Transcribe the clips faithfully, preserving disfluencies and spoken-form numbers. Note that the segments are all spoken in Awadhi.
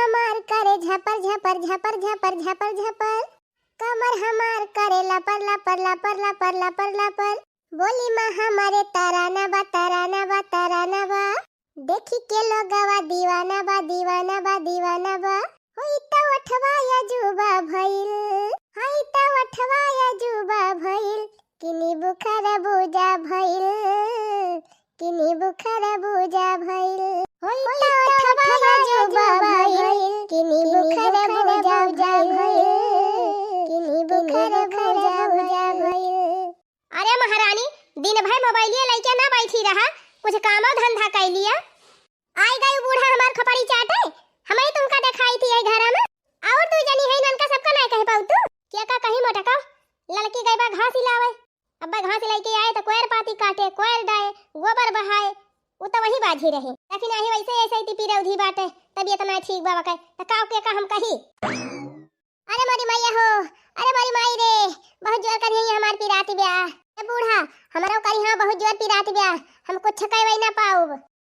हमार करे झपर झपर झपर झपर झपर झपर, कमर हमार करे लपर लपर लपर लपर लपर लपर, बोली मा हमारे तराना बा तराना बा तराना बा, देखी के लोगवा दीवाना बा दीवाना बा दीवाना बा। होई त ओठवा अजूबा भइल, होई त ओठवा अजूबा भइल, किनी बुखर बुझा भइल, किनी बुखर बुझा भइल। होई त ओठवा अजूबा भइल, किनी बुखर बुझा भइल, किनी बुखर बुझा भइल। अरे महारानी, दिन भर मोबाइलिया लइके ना बैठी रहा, कुछ कामो धंधा कइ लिया। आई गई बूढ़ा हमार खपड़ी चाटे, हमही तुमका देखाई थी यही घरा में। और दुइ जनी है, इनका सबका नाय कह पाऊ तू। के का कही मोटका, लड़की गई बा घास हिलावे। अब घास लइके आए तो कोयर पाती काटे, कोयर डाए, गोबर बहाए, उ तो वही बाझी रहे। लेकिन आहे वैसे ऐसे ही पीरा उधी बाटे, तबीयत ना ठीक बा वकै, तो का के का हम कही। अरे मोरी मैया हो, अरे मोरी माई रे, बहुत जोर करिहैं हमार पिरात ब्या। ए बूढ़ा, हमरो करिहैं बहुत जोर पिरात ब्या, हम कुछ कइवै ना पाउब।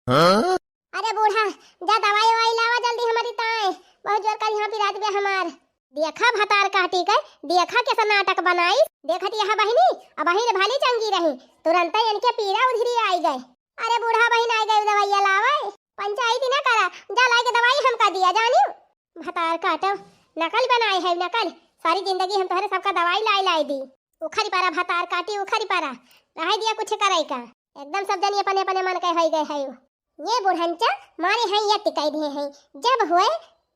हाँ? अरे बूढ़ा, जा दवाई ववाई लावा जल्दी हमरी ताए, बहुत जोर करिहैं पिरात ब्या हमार। देखा भतार काटी के, देखा कैसा नाटक बनाई। देखत यहाँ बहिनी, अब बहिन भली चंगी रही, तुरंत इनके पीरा उधिरी आई गए। अरे बूढ़ा बहिन आई गए दवाइया लावे, पंचायती ना करा, जा लाई के दवाई हमका दिया जानी। भतार काटो, नकल बनाए है नकल। सारी जिंदगी हम तोहरे सबका दवाई लाई लाई दी। उखरी पारा भतार काटी उखरी पारा, रहे दिया कुछ करे का। एकदम सब जनी अपने अपने मन के होई गए है। ये बुढ़ंचा मारे हैं ये तिकाई दिए हैं, जब हुए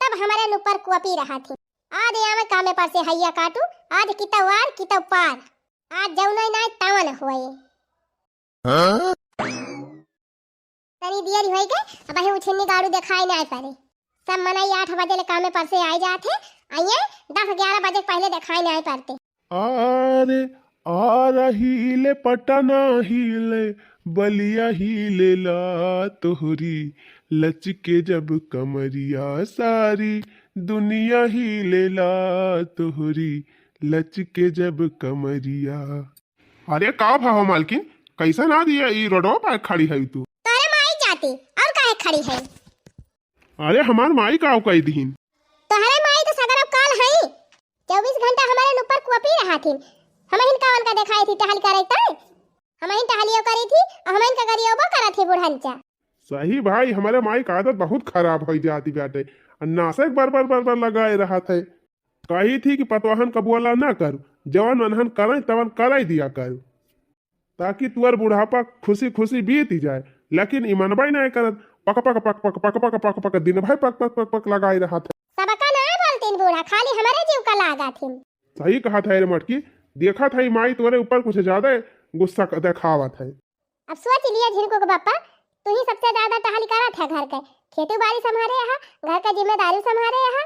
तब हमारे ऊपर कुआपी रहा थी। आज आवे कामे पर से हैया काटू, आज कितौ आर कितौ पार, आज जौनो ना तवन हुए। हाँ? तनी देरी होई गए, अब ही उछिन्नी गाड़ू देखाई ना पड़े। सब मनई आठ बजे ले कामे पर से आई जात है, आइए दस ग्यारह बजे के पहले देखाई ना पड़ते। आरे आरा हिले पटना हिले बलिया हिले ला तोहरी लचके जब कमरिया सारी दुनिया हिले ला तोहरी लचके जब कमरिया। अरे का भा हो मालकिन, कैसन आ दिया ई रोडवा पर खड़ी है तू? तोहरे माई जाती और काहे खड़ी है? अरे हमार माई का कह दिहिन? तोहरे माई तो सगरो काल है, चउबीस घंटा हमारे ऊपर कुआपी रहा थी। हमहिन कावन का देखाई थी टहल करे तय, हमहिन टहलियो करी थी और हमहिन का गरियोबो करत थी बुढ़ंचा। सही भाई, हमारे माई का आदत बहुत खराब हो जाती बाटे। और नासक बर बर बर बर लगाए रहत है। कही थी कि पतवाहन का बोला ना करू, जवन मनहन करें तवन कराई दिया करू, ताकि तुअर बुढ़ापा खुशी खुशी बीत जाए। लेकिन ई मनबे नहीं करत, पक पक पक पक दिन भर पक पक पक पक लगाए रहत है। सबका ना बोलतीन बूढ़ा, खाली हमारे जीव का लागत हिन। सही कहत है रे मटकी, देखत है माई तोरे ऊपर कुछ ज्यादा गुस्सा क-, देखावत है। अब सोच लिया झिनकू के बापा, तू ही सबसे ज्यादा टहल करत है घर के, खेती बाड़ी संभारे यहाँ, घर के जिम्मेदारी संभारे यहाँ।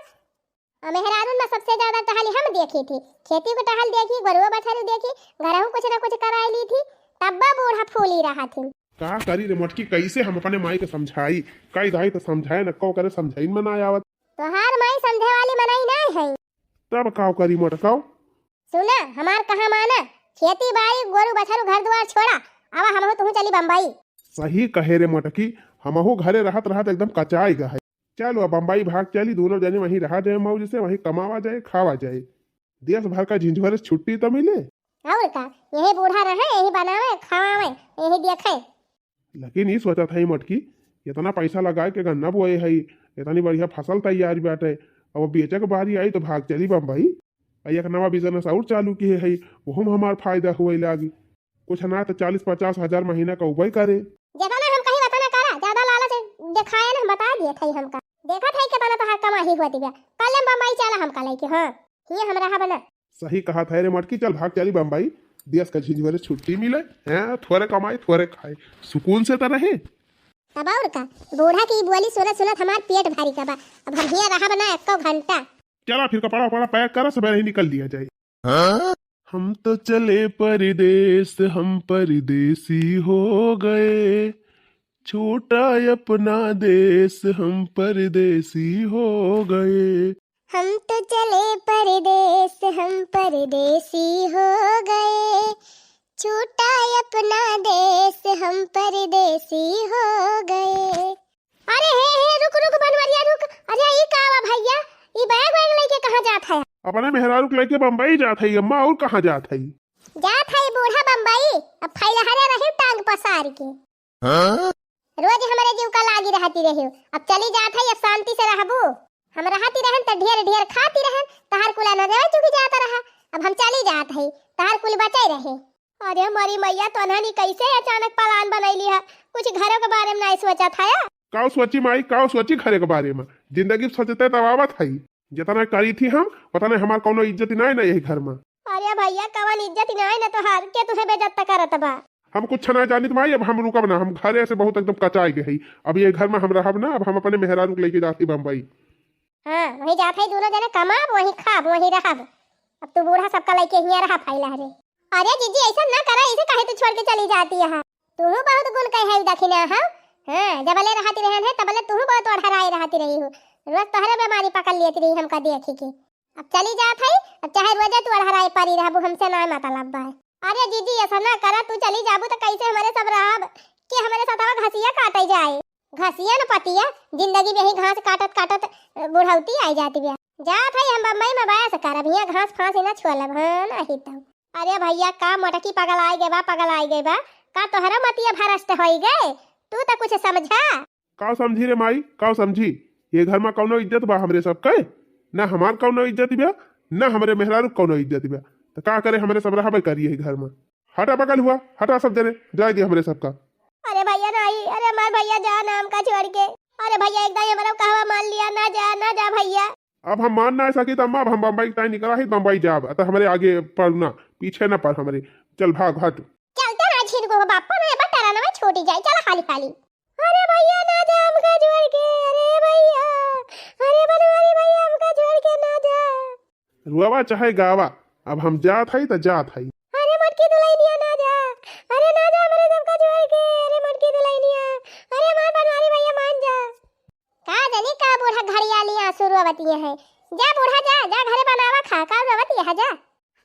और मेहरारून में सबसे ज्यादा टहल हम देखी थी, खेती को टहल देखी, गोरुआ बछरू देखी, घरहू कुछ ना कुछ कराई ली थी, तब्बा बूढ़ा फूली रहा थी। का करी रे मटकी, कैसे हम अपने माई के समझाई? कई दाई तो समझाए न को करे, समझाइन में ना आवत। तोहार माई समझे वाली मनई नहीं है। तब काव करी मोटकाव? सुना, हमार कहा माना, खेती बाड़ी, गोरू बछरू, घर दुआर छोड़ा, आवा हमहू तुहू चली बम्बई। सही कहे रे मोटकी, हमहू घरे रहत रहत एकदम कचाई गए। चलो अब बम्बई भाग चली, दोनों जने वहीं रहा जाए मौज से, वहीं कमावा जाए, खावा जाए, देश भर का झिझोरे से छुट्टी तो मिले। और का, यही बूढ़ा रहे, यही बनावे, खावे, यही देखे। लेकिन ई सोचत हई मोटकी, इतना पैसा लगाए के गन्ना बोए हई, इतनी बढ़िया फसल तैयार बाटे, अब बेचे के बारी आई तो भाग चली बम्बई। आ एक नवा business और चालू किए हई, ओहू में हमार फायदा होए लागी। कुछ ना तो चालीस पचास हजार महीना का उबई करे। ज्यादा ना हम कहीं बता ना करा, ज्यादा लालच देखाए ना, हम बता दिए थे हमका। देखत है कितना तोहार कमाई होती बा। कल हम बम्बई चला हमका लेके, हाँ, हियाँ हम रहब ना। सही कहत है रे मटकी, चल भाग चली बम्बई, देश का झिझोरे छुट्टी मिले, हैं, थोड़े कमाई, थोड़े खाए, सुकून से तो रहे। तब और का, बूढ़ा की बोली सुनत सुनत हमार पेट भारी का बा, अब हम हियाँ रहब ना एको घंटा। चला फिर कपड़ा वपड़ा pack करा, सवेरे ही निकल लिया जाए। हम तो चले परदेस, हम परदेसी हो गए, छोटा अपना देश, हम परदेसी हो गए। हम तो चले परदेस, हम परदेसी हो गए, छूटा अपना देश, हम परदेसी हो गए। अरे हे, हे, रुक, रुक, बनवरिया, रुक। अरे, ई का बा अपने मेहरारू के लेके बम्बई जात हई अम्मा, और कहाँ जात हई? जात हई बूढ़ा बम्बई, अब फैलहरे रही टांग पसार के। हाँ? रोज हमरे जीव का लागी रहती रही, अब चली जात हई, अब शांति से रहबू। हम रहती रहन त ढेर ढेर खाती रहन, तहार कुला न देवे चुकी जात रहा, अब हम चली जात हई, तहार कुल बचे रहे। अरे मोरी मैया, तोन्हनी कैसे अचानक plan बनैली है? कुछ घरों के बारे में नाहीं सोचत हया? काउ सोची माई, काउ सोची घरे के बारे में? जिंदगी सोचते तब आवत हई। जितना करी थी हम, पता नहीं हमार कौनो इज्जत नाहीं ना यही घर में। अरे भैया, कवन इज्जत नाहीं ना तोहार, के तुहे बेइज्जत करत बा? हम कुछ ना जानित माई, अब हम रुकब ना, हम घरे से बहुत एकदम कचाई गए हई। अब ये घर में हम रहब ना, अब हम अपने मेहरारू के लेके जाती बम्बई। हाँ, वहीं जात हई, दोनों जने कमाब, वहीं खाब, वहीं रहब। अब तू बूढ़ा सबका लइके हियाँ रहा फैलहरे। अरे जीजी, ऐसा ना करा, ऐसे काहे तू छोड़ के चली जाती है? तूहू बहुत गुण कहे है दखिना हो। हाँ, जबले रहती रहन है, तबले तूहू बहुत ओढ़राई रहती रही हो। रोज तोहरे बीमारी पकड़ लेती रही हमका देखी के। अब चली जात हई, अब चाहे रोजे तू ओढ़राई परी रहबू, हमसे ना मतलब बा। अरे जीजी, ऐसा ना करा, तू चली जाबू तो कैसे हमरे सब रहब? के हमरे साथवा घसिया काटे जाए? घसिया न पतिया, जिंदगी में यही घास काटत काटत बुढ़ौती आई जाती बिया। जात हई हम बम्बई में बस करब, हियाँ घास फांस ही ना छोलब, हाँ, नहीं तो। अरे भैया, का मोटकी पगलाइ गए बा, पगलाइ गए बा? का तोहरा मतिया भ्रष्ट होई गए? तू तो कुछ समझा। का समझी रे माई, का समझी? ये घर में कौनो इज्जत बा हमरे सबके? ना हमार कौनो इज्जत बा, ना हमरे मेहरारू कौनो इज्जत बा। तो का करे, हमरे सब रहबे करी यही घर में। हटा बगल हुआ, हटा सब जने, जाए दे हमरे सबका। अरे भैया नहीं, अरे हमार भैया जा ना हमका छोड़ के। अरे भैया, एक दाई हमारा कहवा मान लिया, ना जा, ना जा भैया। अब हम मान ना सकी त अम्मा, अब हम बम्बई के ताई निकला ही, बम्बई जाब। त हमरे आगे पड़ ना, पीछे ना पड़ हमरे। चल भाग, हट। चलते ना छिन को बापा ना, बटरा ना छूटी जाए, चल हाली हाली। अरे भैया ना जा हमका छोड़ के, अरे भैया, अरे बनवारी भैया हमका छोड़ के ना जा। रुआवा चाहे गावा, अब हम जात हई त जात हई। अरे मोटकी दुलहिनिया ना जा, अरे ना जा हमरे सबका छोड़ के, अरे मोटकी दुलहिनिया, अरे हमार बनवारी भैया मान जा। का जानी का बूढ़ा घड़ियाली आंसू रोवतिया है। जा बूढ़ा जा, जा घरे बनावा खा, का रोवतिया है, जा।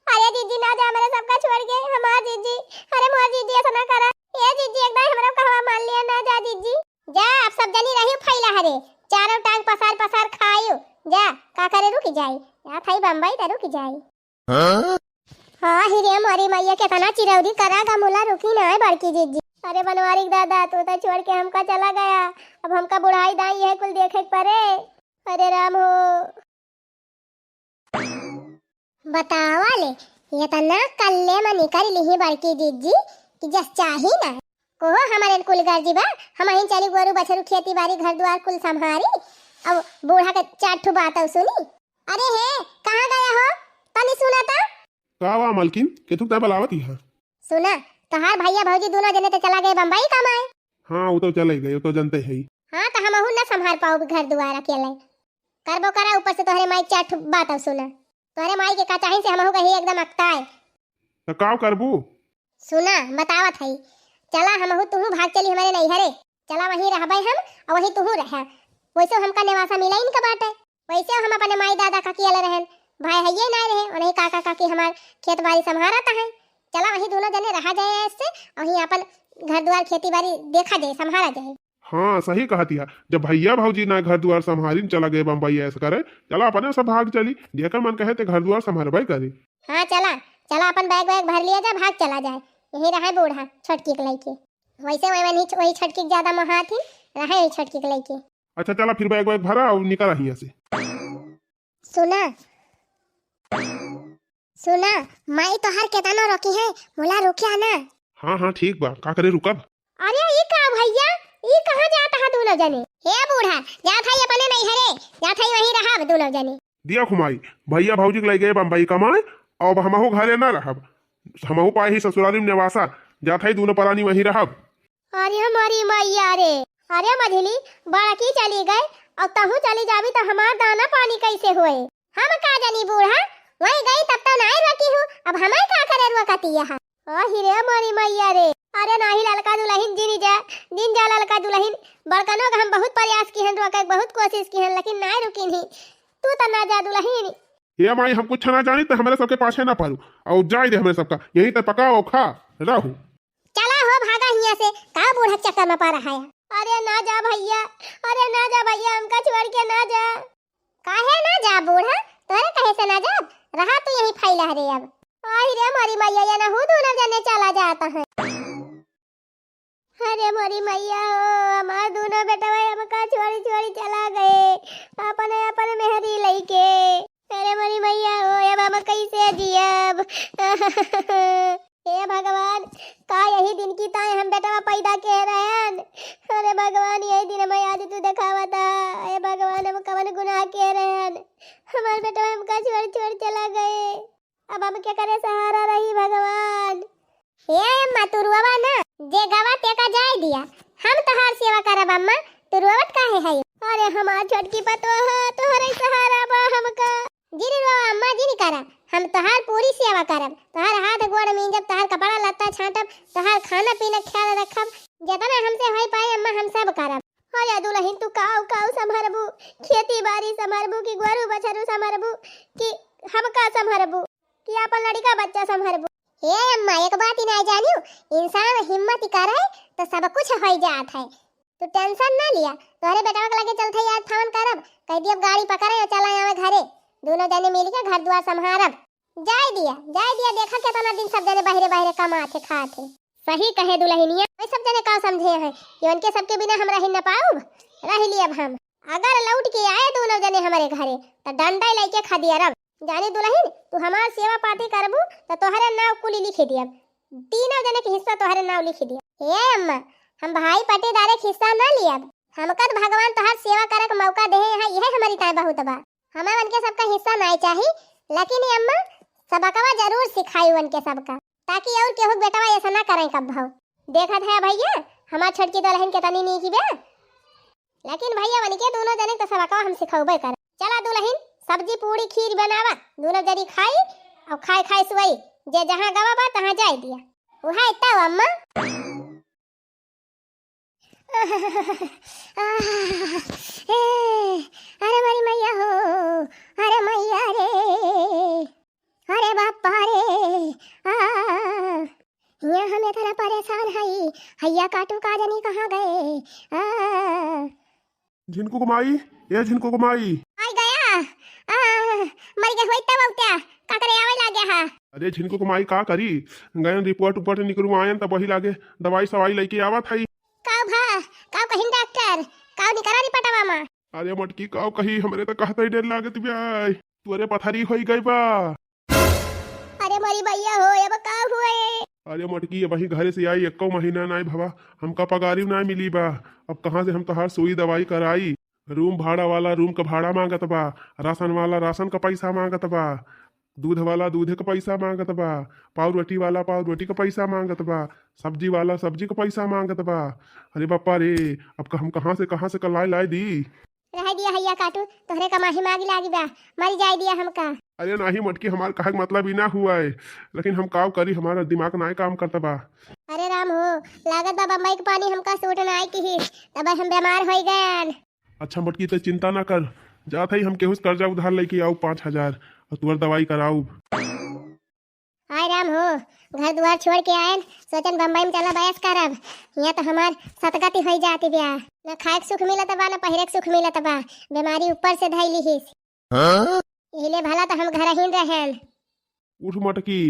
अरे जीजी ना जा हमरे सबका छोड़ के, हमार जीजी, अरे मोर जीजी ऐसा ना करा। ए जीजी एक दाई हमरा कहवा मान लिया, ना जा जीजी। जा अब सब जनी रही फैलहरे, चारों टांग पसार पसार खायु। जा का करे रुकी जाई, जात हई बम्बई त रुकी जाई। हाँ? हाँ ही रे मोरी मैया, केतना चिरौरी करा गा मुला रुकी ना है बड़की जीजी। अरे बनवारी के दादा, तू तो छोड़ के हमका चला गया, अब हमका बुढ़ाई दाई यह कुल देखे के परे। अरे राम हो। बतावा ले, एतना कल्ले में निकल लिही बड़की जीजी कि जस चाही ना। कोहो हमरे कुल गर्जी बा, हमहिन चली गोरू बछरू खेती बारी घर दुआर कुल संभारी, अब बूढ़ा के चार ठो बात सुनी। अरे हे, कहाँ गया हो? तनी सुना ता। का वा मलकिन, केथुक तै बलावत ही है? सुना, तोहार भैया भौजी दोनों जने तो चला गए बम्बई कमाए। हाँ, वो तो चले गए, वो तो जनते ही। हाँ, तो हमहू ना संभाल पाउब घर दुआर अकेले। करबो करा, ऊपर से तोहरे माई के चार ठो बात अब सुना। तोहरे माई के का चाही से हमहू कही एकदम अकताए। तो का करबू? सुना, बतावत हई। चला हमहू तुहू भाग चली हमरे नैहरे। चला वहीं रहबे हम और वहीं तुहू रह। वैसे हमका नेवासा मिला इनका बाटे। वैसे हम अपने माई दादा का कियल रहन। भाई हइये ना रहे, उन्हीं काका काकी हमार खेत बारी संभारत हैं। चला वहीं दोनों जने रहा जाए ऐसे, वहीं अपन घर दुआर खेती बारी देखा जाए, संभाला जाए। हाँ, सही कहत हिया। जब भैया भौजी ना घर दुआर संभारिन चला गए बम्बई ऐश करे, चला अपने सब भाग चली, जेकर मन कहे ते घर दुआर संभरबे करी। हाँ, चला, चला अपन बैग वैग भर लिया जाए, भाग चला जाए। यहीं रहे बूढ़ा छोटकी के लइके। वैसे वही, वही, वही छोटकी के ज्यादा मोहात ही, रहे यही छोटकी के लइके। अच्छा, चला फिर बैग वैग भरा और निकल हियाँ से। सुना, सुना, माई तोहार केतनो रोकी है, मुला रुकिया ना। हाँ, हाँ, ठीक बा, का करे रुकब? अरे, ई का भैया, ई कहाँ जात हा दोनों जने? हे बूढ़ा, जात हई अपने नैहरे, जात हई वहीं रहब दोनों जने। दिया खुमाई, भैया भौजी के लइ गए बम्बई कमाए, अब हमहू घरे ना रहब, हमहू पाए ही ससुरारी में नेवासा, जात हई दोनों परानी वहीं रहब। अरे हमारी मैया रे, अरे मझली, बड़की चली गए, अब तहू चली जाबी त हमार दाना पानी कैसे होए? हम का जानी बूढ़ा, वहीं गई तब तो नाई रोकी हूँ, अब हमें का करे रोकती यहाँ? ओ हिरे मोरी मैया रे, अरे नाही ललका दुलहिन जिन जा, जिन जा ललका दुलहिन, बड़कनो का हम बहुत प्रयास किहन रोके, बहुत कोशिश किहन, लेकिन नाई रुकिन ही, तू तो ना जा दुलहिन। हे माई, हम कुछ ना जानी तो हमारे सबके पाछे ना पड़ू, और जाए दे हमारे सबका, यहीं तक पकाओ खा रहू। चला हो भागा हियाँ से, का बूढ़ा के चक्कर में पड़ा है? अरे ना जा भैया, अरे ना जा भैया, हमका छोड़ के ना जा। काहे ना जा बूढ़ा, तोरे कहे ना जाब, रहा तू यहीं फैला रे अब। आई रे मोरी मैया, ये ना हूँ दोनों जने चला जाता है। अरे मोरी मैया हो, हमार दोनों बेटवा हमका छोड़ी छोड़ी चला गए, अपन अपन मेहरी लइके। अरे मोरी मैया हो, अब हम कैसे जियब? हे भगवान, का यही दिन की ताई हम बेटवा पैदा के रहन? अरे भगवान, यही दिन हम आज तू देखावता। हे भगवान, हम कवन गुनाह के रहन, हमार बेटवा हमका छोड़ छोड़ चला गए। अब हम केकरे सहारा रही भगवान? हे अम्मा, तू रोवा ना, जे गवा तेका जाए दिया, हम तोहार सेवा करब अम्मा, तू रोवत काहे है? अरे हमार छोटकी पतोह, तोहरे सहारा बा हमका। जिन रोवा अम्मा, जिन करा, हम तोहार पूरी सेवा करब, तोहार हाथ गोड़ मींजब, तोहार कपड़ा लत्ता छांटब, तोहार खाना पीना ख्याल रखब, जितना हमसे होई पाए अम्मा हम सब करब। अरे दुलहिन, तू काऊ काऊ संभरबू, खेती बारी संभरबू कि गोरू बछरू संभरबू कि हमका संभरबू कि आपन लड़िका बच्चा संभरबू? हे अम्मा, एक बात ही ना जानियो, इंसान हिम्मत करे तो सब कुछ होई जात है। तू tension ना लिया, तोहरे बेटवा के लगे चलत है आज फोन करब, कह दियब गाड़ी पकड़े और चला आवे घरे, दोनों जने मिल के घर दुआर संभारब। जाए दिया, जाए दिया, देखा केतना दिन सब जने बहरे बहरे कमात है खात है। सही कहे दुलहिनिया, वही सब जने का समझे हैं कि उनके सबके बिना हम रह न पाउब, रह लियब हम। अगर लौट के आए दोनों जने हमारे घरे तो डंडा लेके खदियारब। जानी दुलहिन, तू हमार सेवा पाती करबू तो तोहरे नाव कुली लिखी दियब, तीनों जने के हिस्सा तोहरे नाव लिखी दियब। हे अम्मा, हम भाई पट्टीदारे के हिस्सा ना लियब, हमका तो भगवान तोहार सेवा करे के मौका देहे हैं, यह हमारी ताई बहुत बा। हमें उनके सबका हिस्सा नाई चाही, लेकिन ये अम्मा सबकवा जरूर सिखाई उनके सबका, ताकि और केहू के बेटवा ऐसा ना करें कब भाव। देखत है भैया, हमार छोटकी दुलहिन के तनी नीक बे, लेकिन भैया उनके दोनों जने तो सबकवा हम सिखौबे कर। चला दुलहिन, सब्जी पूड़ी खीर बनावा, दोनों जनी खाई और खाए खाए सुई, जे जहाँ गवा बा तहाँ जाए दिया। उहाँ इतना अम्मा। ए, अरे मोरी मैया हो, अरे मैया रे, अरे बापा रे, आ, यहाँ हम इतना परेशान हई, हैया काटू का जनी कहाँ गए, आ। झिनकू के माई, ए झिनकू के माई। आई गया, आ, मर गए होई तब औत्या, का करे आवे लागे हा। अरे झिनकू के माई का करी, गयन रिपोर्ट उपोर्ट निकलू आयन तब वही लागे दवाई सवाई लेके आवत हई। काव भा, काव कहिन डॉक्टर, काव निकरा रिपोर्टवा मा? अरे मटकी काव कही, हमरे तो कहते ही डर लागत बा, तोरे पथरी होई गई बा। अरे मोरी भैया हो, अब का हुए? अरे मटकी, अबहीं घरे से आई, एक्को महीना नाई भवा, हमका पगारी नाई मिली बा। अब कहाँ से हम तोहार सुई दवाई कराई? रूम भाड़ा वाला रूम का भाड़ा मांगत बा, राशन वाला राशन का पैसा मांगत बा, दूध वाला दूध का पैसा मांगत बा, पाव रोटी वाला पाव रोटी का पैसा मांगत बा, सब्जी वाला सब्जी का पैसा मांगत बा। अरे बापा रे, अब क-, हम कहाँ से, कहाँ से क-, लाए, लाए दी? रह दिया हैया काटू, तोहरे कमाही मागी लागी बा, मरी जाए दिया हमका। अरे नाही मटकी, हमार कहे के मतलब ई ना हुआ है, लेकिन हम काव करी, हमारा दिमाग नाय काम करता बा। अरे राम हो, लागत बा बम्बई के पानी हमका सूट नाय किहिस, तब हम बीमार होई गयन। अच्छा मटकी, ते चिंता ना कर, जात हई हम केहू से कर्जा उधार लेके आऊ पाँच हजार और तुअर दवाई कराऊ। हाय राम हो, घर दुआर छोड़ के आयन, सोचन बम्बई में चला बयस करब। हियाँ तो हमार सतगति होई जाती ब्या। न खाए के सुख मिलत बा, न पहिरे के सुख मिलत बा। बीमारी ऊपर से धई लिहिस। हाँ? यहिले भला तो हम घर ही रहन। उठ मटकी,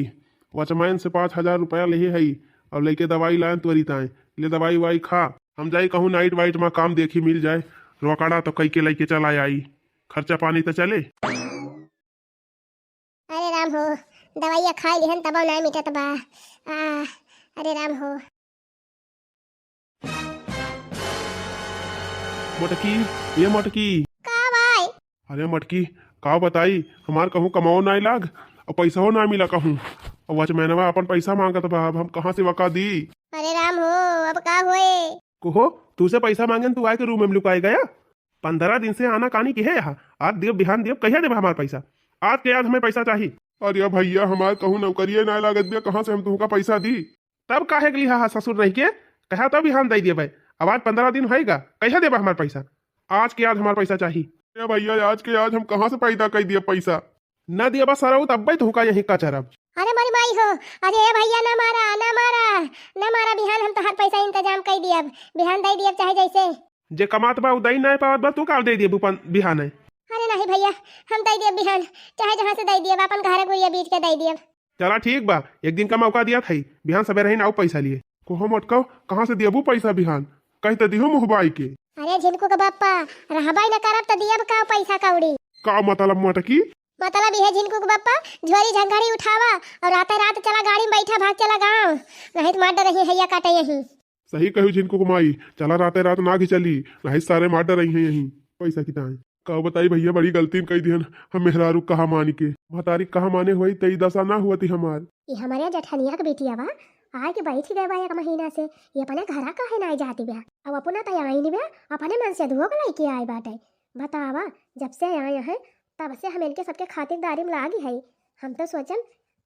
वचमैन से पाँच हजार रुपया लेहे हई, अब लेके दवाई लायन तोरी ताए। ले दवाई वाई खा, हम जाई कहूँ नाइट वाइट में काम देखी मिल जाए, रोकड़ा तो कई के लेके चला आई, खर्चा पानी तो चले। अरे राम हो, दवाइया खाई लिहन तबो नाय मिटत बा। आ, अरे राम हो। मोटकी, ये मोटकी। का भाई? अरे मटकी, का बताई, हमार कहूँ कमाओ नाय लाग, और पैसा हो ना मिला कहूँ। और वचमैनवा अपन पैसा मांगत बा, अब हम कहाँ से वका दी? अरे राम हो, अब का होए? कोहो, तू से पैसा मांगन तू आए के रूम में लुकाए गया? पंद्रह दिन से आना कानी किहे यहाँ, आज देब बिहान देब, कहिया देबा हमार पैसा? आज के आज हमें पैसा चाही। अरे भैया, हमार कहूँ नौकरिये ना लागत बिया, कहाँ से हम तुमका पैसा दी? तब काहे के लिहा हा ससुर रह के? कहा तब बिहान दे देबे। अब आज पंद्रह दिन होएगा, कहिया देबा हमार पैसा? आज के आज हमार पैसा चाही। अरे भैया, आज के आज हम कहाँ से पैदा कर दिया पैसा? ना दिया बा सरऊ, तब्बे तुहका यहीं कचरब। अरे मोरी माई हो, अरे ए भैया ना मारा, ना मारा, ना मारा, बिहान हम तोहार पैसा इंतजाम कई दियब, बिहान दे दियब चाहे जैसे। जे कमात बा उ दई नाय पावत बा, तू का दे दियब बिहान है? अरे नहीं भइया, हम दइ दियब बिहान, चाहे जहाँ से दइ दियब, आपन घरा गुरिया बीच के दइ दियब। चला ठीक बा, एक दिन का मौका दिया थई, बिहान सबेरे ही ना आउ पैसा लिए। कोहो मोटको, कहाँ से दियबू पैसा बिहान? कहि त दिहु मुँह बाइ के। अरे झिनकू के बप्पा, रहबइ न करब त दियब का पैसा कौड़ी? का मतलब मोटकी? मतलब इहे झिनकू के बप्पा, झोरी झंघड़ी उठावा अउर राते रात चला गाड़ी में बैठा, भाग चला गाँव, नहीं त मार डरही हैया काटे यहीं। सही कहू झिनकू के माई, चला राते रात ना घिचली, नहीं सारे मार डरही हैं यहीं पैसा की ताई। का बताई भइया, बड़ी गलती कइ दिहन हम मेहरारू कहा मानी के। महतारी कहा माने होई त ई दसा ना हुअती हमार। ई हमरे जेठनिया के बिटिया बा, आइ के बैठ गए बा एक महीना से, ई अपने घरा काहे नाई जाती बा? अब अपना त आइन बा, अपने मन से दुओ को लइके आए बाटे। बतावा, जब से आए हैं तब से हम इनके सबके खातिरदारी में लागी है। हम तो सोचन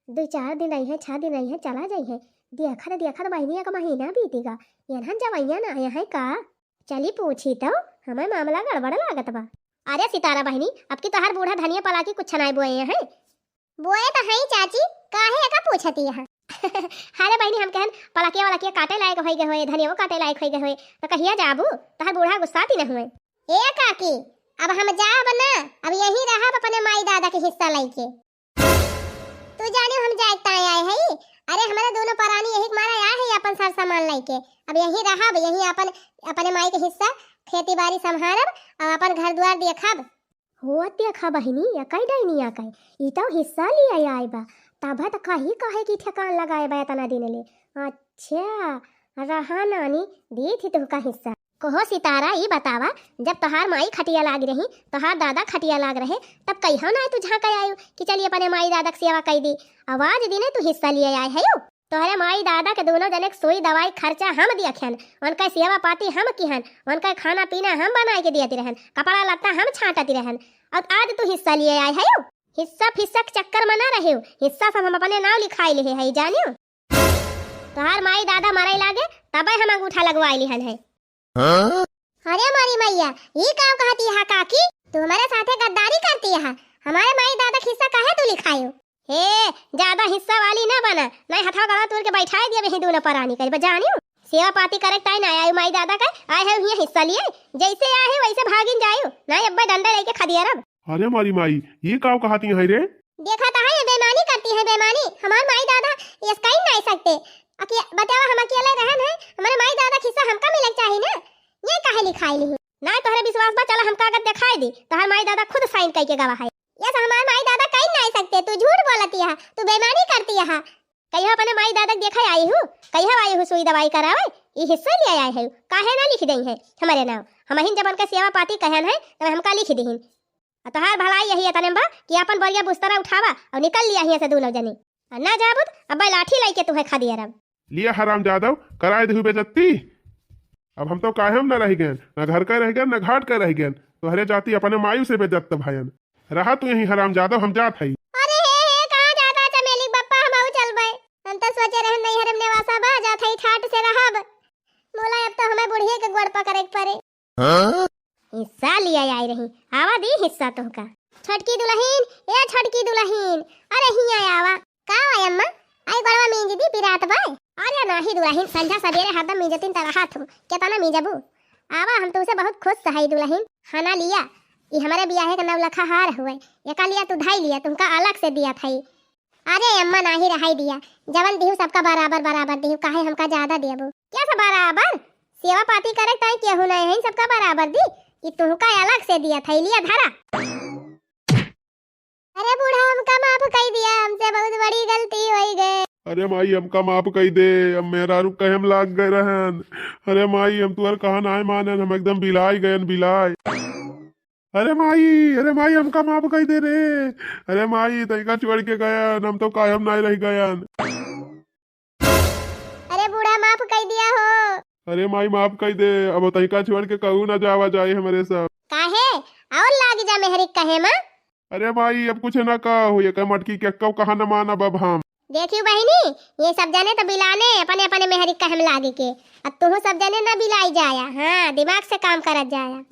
दुइ चार दिन रही है, छह दिन रही है, चला जाई है। देखत देखत बहिनी एक महीना बीती गा, एनहन जवैया ना आए हैं का? चली पूछी तो, हमें मामला गड़बड़ लागत बा। अरे सितारा बहिनी, अब की तोहार बूढ़ा धनिया पलाकी कुछ नाई बोए हैं? बोए तो हैं चाची, काहे एका पूछती यहाँ? अरे बहिनी, हम कहन पलाकिया वलाकिया काटे लायक होई गए होए, धनिया वो काटे लायक होई गए होए, तो कहिया जाबू? तोहार बूढ़ा गुस्साती न हुए। ए काकी, अब हम जाब ना, अब यहीं रहब अपने माई दादा के हिस्सा लइके। तू जाने हम जाए ताए आए हई? अरे हमारे दोनों परानी यही के मारा आए है अपन सर सामान लइके। अब यहीं रहब, यहीं अपन, अपने माई के हिस्सा खेती बाड़ी संभारब और अपन घर द्वार देखब। हो देखा बहिनी, या कई डैनिया कई, ई तो हिस्सा लिए आए बा, तब त कही कहे की ठेकान लगाए बा इतना दिन ले। अच्छा, रहा नानी, दी थी तुहका हिस्सा। कहो सितारा, ई बतावा, जब तोहार माई खटिया लाग रही, तोहार दादा खटिया लाग रहे, तब कहियो ना तू झांक आयु कि चली अपने माई दादा के सेवा कई दी। आवाज दिने तू हिस्सा लिए आए है यू। तोहरे माई दादा के दोनों जने के सुई दवाई खर्चा हम दियखन, उनका सेवा पाती हम किहन, उनका खाना पीना हम बनाए के दियती रहन, कपड़ा लत्ता हम छांटती रहन, और आज तू हिस्सा लिए आए है यू। हिस्सा फिस्सा के चक्कर में ना रहे, हिस्सा सब हम अपने नाव लिखाई ले है, जानियो। तोहार माई दादा मरे लागे, तबे हम अंगूठा लगवाई लिहन है। हाँ? अरे मोरी मैया, ई का कहती है काकी? तू हमारे साथे गद्दारी करती है। हमारे माई दादा के हिस्सा काहे तू लिखायो? हे, ज्यादा हिस्सा वाली ना बना, नहीं हथवा गड़ा तोड़ के बैठाए दिए वही दोनों परानी कर जानियो। सेवा पाती करे ताई ना आयु माई दादा का, आए है हियां हिस्सा लिए, जैसे आए है वैसे भागिन जायु, नहीं अब्बे डंडा लेके खदियारब। अरे मोरी माई, ई का कहती है रे? देखा तो है, ये बेईमानी करती है, बेईमानी। हमार माई दादा ये कहीं नहीं सकते। अके-, बतावा, हम अकेले रहन है, हमारे माई दादा के हिस्सा हमका मिले के चाही ना, ये काहे लिखाई लिही? नहीं तोहरे विश्वास बा, चला हमका अगर दिखाई दी, तोहर माई दादा खुद साइन कई के गवाह है। यस, हमार माई दादा कहीं नहीं सकते, तू झूठ बोलती है, तू बेईमानी करती है। कहियो अपने माई दादा के देखे आई हूँ, कहियो आई हूँ सुई दवाई करावे, ई हिस्सा लिए आए है, काहे ना लिख दई है हमारे नाव? हम ही जब उनका सेवा पाती कहन है, तब हमका लिख दीहिन। आ तोहार भलाई यही है तने बा कि अपन बोरिया बुस्तरा उठावा और निकल लिया हियां से दोनों जने। आ ना जाबुत, अब लाठी लाई के तुहे खा दिया रब। लिया हराम जादव, कराए देहु बेजत्ती। अब हम तो काहे में न रह गए, न घर का रह गए, न घाट का रह गए। तोहरे जाति अपने मायू से बेजत्त भयन। रहा तू यहीं हराम जादव, हम जात हई। अरे हे, हे, कहाँ जाता चमेली बप्पा, हम आऊ चलबे। हम तो सोचे रहन नहीं हरम नेवासा बा, जात हई ठाट से रहब। मोला अब तो हमें बुढ़िए के गोड़ पकड़े के पड़े। हाँ? हिस्सा लिया आई रही, आवा दी हिस्सा तोहका। छोटकी दुलहिन, ए छोटकी दुलहिन, अरे हिया आवा। का बा अम्मा? आई गोड़वा मींज दी, पिरात बा। अरे नाही दुलहिन, संझा सबेरे हरदम मींजतिन त रहा थू, केतना मींजबू? आवा, हम तुमसे बहुत खुश हई दुलहिन। हना लिया, ई हमरे बियाहे का नवलखा हार हुए, एका लिया तू धाई लिया, तुमका अलग से दिया थई। अरे अम्मा, नाही रहाई दिया, जवन दिहू सबका बराबर बराबर दिहू, काहे हमका ज्यादा देबू? क्या सब बराबर? सेवा पाती करे ताई केहू नहीं है, सबका बराबर दी। ई तुहका अलग से दिया, थैलिया धरा। अरे बूढ़ा, हमका माफ कई दिया, हमसे बहुत बड़ी गलती होई गए। अरे माई, हमका माफ कई दे, हम मेहरारू कहे में लाग गए रहन। अरे माई, हम तुअर कहा नाय मानन, हम एकदम बिलाई गयन, बिलाई। अरे माई, अरे माई, हमका माफ कई दे रे। अरे माई, तैका छोड़ के गयन, हम तो कायम नाय रह गयन। अरे बूढ़ा, माफ कई दिया हो। अरे माई, माफ कई दे, अब तैका छोड़ के कहू ना जावा जाए हमरे सब। काहे? और लाग जा मेहरी कहे मा। अरे माई, अब कुछ ना कहो, ये कह मटकी के कब कहा न मानब अब हम। देखियो बहिनी, ये सब जने तो बिलाने अपने अपने मेहरी कहे में लागे के, अब तुहू सब जने ना बिलाई जाया। हाँ, दिमाग से काम करत जाया।